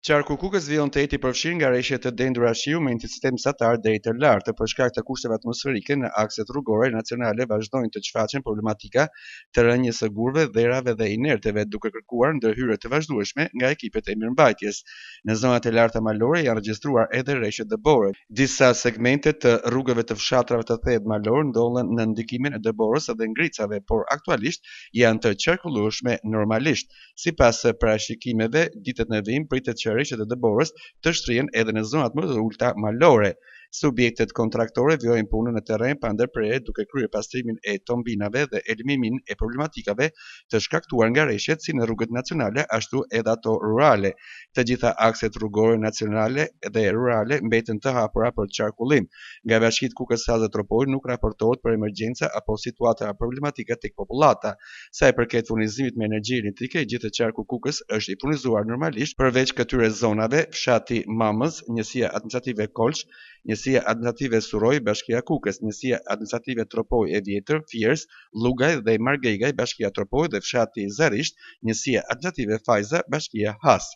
Qarku Kukës vijon të jetë i përfshirë nga reshje të dendura shiu me intensitet mesatar deri të lartë. Për shkak të kushteve atmosferike në akset rrugore nacionale vazhdojnë të shfaqen problematika të rënies së gurëve, dherave dhe inerteve, duke kërkuar ndërhyrje të vazhdueshme nga ekipet e mirëmbajtjes. Në zonat e larta malore janë regjistruar edhe reshje dëbore. Disa segmente të rrugëve të fshatrave të thellë malorë ndodhen nën ndikimin e dëborës dhe ngricave, por aktualisht janë të qarkullueshme normalisht. Sipas parashikimeve, ditët në vijim pritet që reshjet e dëborës të shtrihen edhe në zonat më të ulëta malore. Subjektet kontraktore vijojnë punën në terren pa ndërprerje duke kryer pastrimin e tombinave dhe eliminimin e problematikave të shkaktuar nga reshjet si në rrugët nacionale ashtu edhe ato rurale. Të gjitha akset rrugore nacionale dhe rurale mbeten të hapura për qarkullim. Nga bashkitë Kukës, Has dhe Tropojë nuk raportohet për emergjenca apo situata problematike tek popullata. Sa i përket furnizimit me energji elektrike, i gjithë qarku Kukës është i furnizuar normalisht, përveç këtyre zonave, fshati Mamëz, njësia administrative Kolsh, njësia administrative Surroj, Bashkia Kukës, njësia administrative Tropojë e Vjetër, Fierzë, Llugaj dhe Margegaj, Bashkia Tropojë dhe fshati Zarisht, njësia administrative Fajza, Bashkia Has.